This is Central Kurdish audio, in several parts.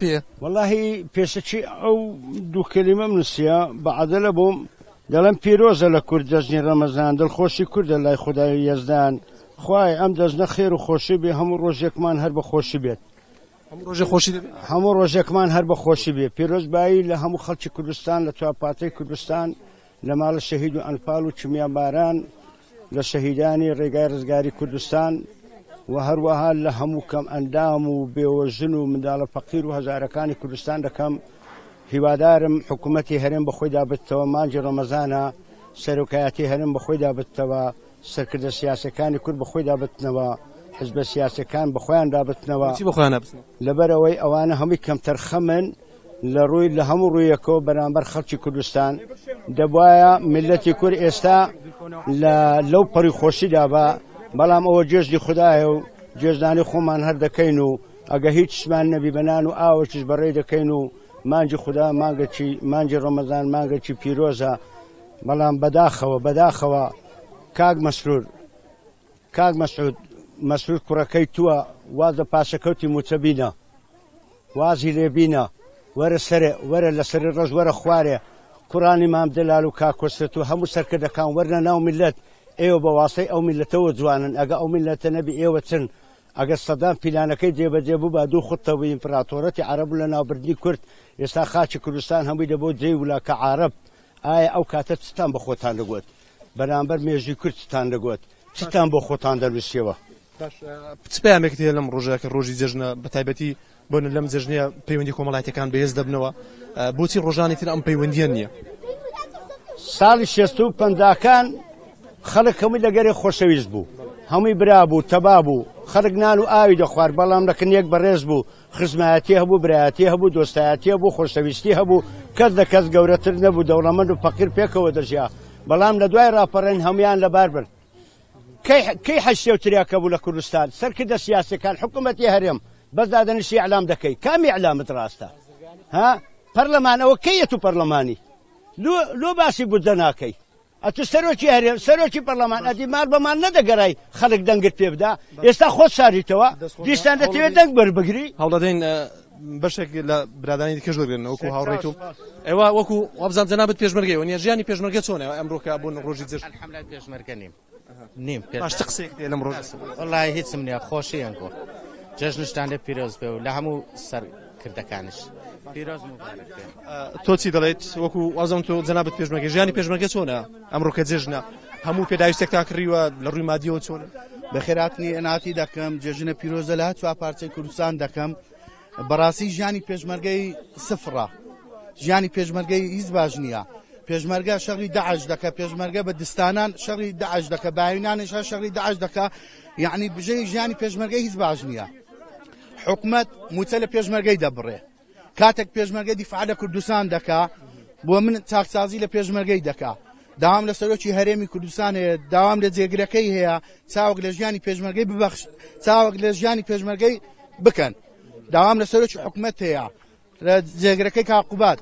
پێیە؟ وەڵاهی پێشەکی ئەو دوو کەلیمەم نووسیە بە عەدەلە بووم دەڵێم پیرۆزە لە کورد جەژنی ڕەمەزان دڵخۆشی کوردە لای خودای یەزدان خوایە ئەم جەژنە خێر و خۆشی بێ هەموو ڕۆژێکمان هەر بە خۆشی بێت. هەموو ڕۆژێ خۆشی دەبێت؟ هەموو ڕۆژێکمان هەر بە خۆشی بێ. پیرۆزبایی لە هەموو خەڵکی کوردستان لە چوارپارچەی کوردستان لە ماڵە شەهید و ئەنفال و کیمیاباران لە شەهیدانی ڕێگای ڕزگاری کوردستان و هەروەها لە هەموو کەم ئەندام و بێوەژن و منداڵە فەقیر و هەژارەکانی کوردستان دەکەم هیوادارم حکوومەتی هەرێم بەخۆیدا بتەوە مانگی ڕەمەزانە سەرۆکایەتی هەرێم بەخۆیدا بتەوە سەرکردە سیاسەکانی کورد بەخۆیدا بتنەوە حزبە سیاسەکان بەخۆیاندا بتنەوە لەبەرئەوەی ئەوانە هەمووی کەمتەرخەمن لە ڕووی لە هەموو ڕوویەکەوە بەرامبەر خەڵکی کوردستان دەبواە میلەتی کورد ئێستا لە لەو پەڕی خۆشیدا بە بەڵام ئەوە جێژنی خدایە و جێژنانی خۆمان هەر دەکەین و ئەگە هیچمان نەبی بەنان و ئاوەکیش بەڕێ دەکەین و مانگی خودا مانگەکی مانگی ڕەمەزان مانگەکی پیرۆزە بەڵام بەداخەوە بەداخەوە کاک مەسرور کاک مەسعود مەسرور کوڕەکەی تووە واز لە پاشەکەوتی موچە بینە وازی لێ بینە وەرە سەرێ وەرە لە سەری ڕەش وەرە خوارێ کوڕانی مام جەلال و کاک کۆسرەت و هەموو سەرکردەکان وەرنە ناو میللەت ئێوە بە واسطەی ئەو میللەتەوە جوانن ئەگە ئەو میللەتە نەبی ئێوە چن ئەگەر سەدام پیلانەکەی جێبەجێ بووبا دوو خوتە و ئیمپراتۆرەتی عەرەب و لەناوبردنی کورد ئێستا خاکی کوردستان هەمووی دەبۆ جێی ولا کە عارەب ئایا ئەو کاتە چتان بە خۆتان دەگوت بەرامبەر مێژووی کورد چتان دەگوت چتان بۆ خۆتان دەنووسیەوە؟ باش چ پەیامێکت هەیە لەم ڕۆژە کە ڕۆژی جەژنە بە تایبەتی بۆ لەم جەژنەیە پەیوەندی کۆمەڵایەتیەکان بەهێز دەبنەوە بۆچی ڕۆژانی تر ئەم پەیوەندیە نییە؟ ساڵی شێست و پەنجاکان خەڵک هەمووی لەگەرێ خۆشەویست بوو هەمووی برا بوو تەبا بوو خەڵک نان و ئاوی دەخوارد بەڵام لە کن یەک بەڕێز بوو خزمایەتی هەبوو برایەتی هەبوو دۆستایەتی هەبوو خۆشەویستی هەبوو کەس لە کەس گەورەتر نەبوو دەوڵەمەند و فەقیر پێکەوە دەژیا بەڵام لە دوای ڕاپەڕێن هەمویان لەبار برد کەی کەی حەشتێ و تریاکە بوو لە کوردستان سەرکردە سیاسەکان حکوومەتی هەرێم بەس دادەنیشی ئیعلام دەکەی کام ئیعلامت ڕاستە ها پەرلەمان ئەوە کەیەت و پەرلەمانی لۆ لۆ باسی بودجە ناکەی ئەتو سەرۆکی هەرێم سەرۆکی پەرلەمان ئەدی مال بەمان نەدەگەرای خەڵک دەنگت پێ بدا ئێستا خۆت شاریتەوە دیسان دەتەوێت دەنگ بەربگری هەوڵدەین بەشێک لە برادانی دیکەش وەرگرن وەکو هاوڕێی تۆ ئێوە وەکو وابزانم جەنابت پێشمەرگەی وەنیە ژیانی پێشمەرگە چۆنە ئەمڕۆکە بۆن ڕۆژی جەژن الحمدلله پێشمەرگە نیم نیم باش چ قسەیەک هەیە لەم ڕۆژە وەڵای هیچم نییە خۆشی ئەنگۆ جەژنشتان لێ پیرۆز بێ و لە هەموو سەرکردەکانیش پیرۆز مبارەک بێ تۆ چی دەڵێیت وەکو وازم تۆ جەنابت پێشمەرگە ژیانی پێشمەرگە چۆنە ئەمڕۆ کە جەژنە هەموو پێداویستێکتان کڕیوە لە ڕووی مادیەوە چۆنە بەخێراتنی ئەناتی دەکەم جێژنە پیرۆزە لە چوار پارچەی کوردستان دەکەم بەڕاستی ژیانی پێشمەرگەی سفڕە ژیانی پێشمەرگەی هیچ باش نییە پێشمەرگە شەڕی داعش دەکە پێشمەرگە بە دستانان شەڕی داعش دەکە باوینانش هەر شەڕی داعش دەکە یعنی بژەی ژیانی پێشمەرگەی هیچ باش نییە حکومت موچە لە پێشمەرگەی دەبڕێ کاتێک پێشمەرگە دیفاع لە کوردستان دەکا بۆ من چاکسازی لە پێشمەرگەی دەکا داوام لە سەرۆکی هەرێمی کوردستان هەیە داوام لە جێگرەکەی هەیە چاوک لە ژیانی پێشمەرگەی ببەخش چاوک لە ژیانی پێشمەرگەی بکەن داوام لە سەرۆکی حکومت هەیە لە جێگرەکەی کاقوبات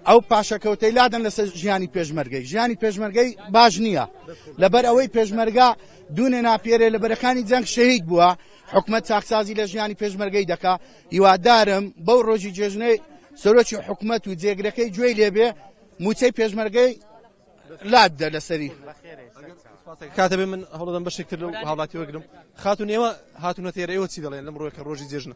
ئەو پاشەکەوتەی لادەن لەسەر ژیانی پێشمەرگەی ژیانی پێشمەرگەی باش نییە لەبەر ئەوەی پێشمەرگە دوونێ ناپێرێ لە بەرەکانی جەنگ شەهید بووە حکومت چاکسازی لە ژیانی پێشمەرگەی دەکا هیوادارم بەو ڕۆژی جێژنەی سەرۆکی حکومت و جێگرەکەی گوێی لێبێ موچەی پێشمەرگەی لادە لەسەری. کاتە بێ من هەوڵدەم بەشێک تر لەو هاوڵاتی وەرگرم خاتون ئێوە هاتوونەتە ئێرە ئێوە چی دەڵێن لەم ڕۆژە کە ڕۆژی جێژنە؟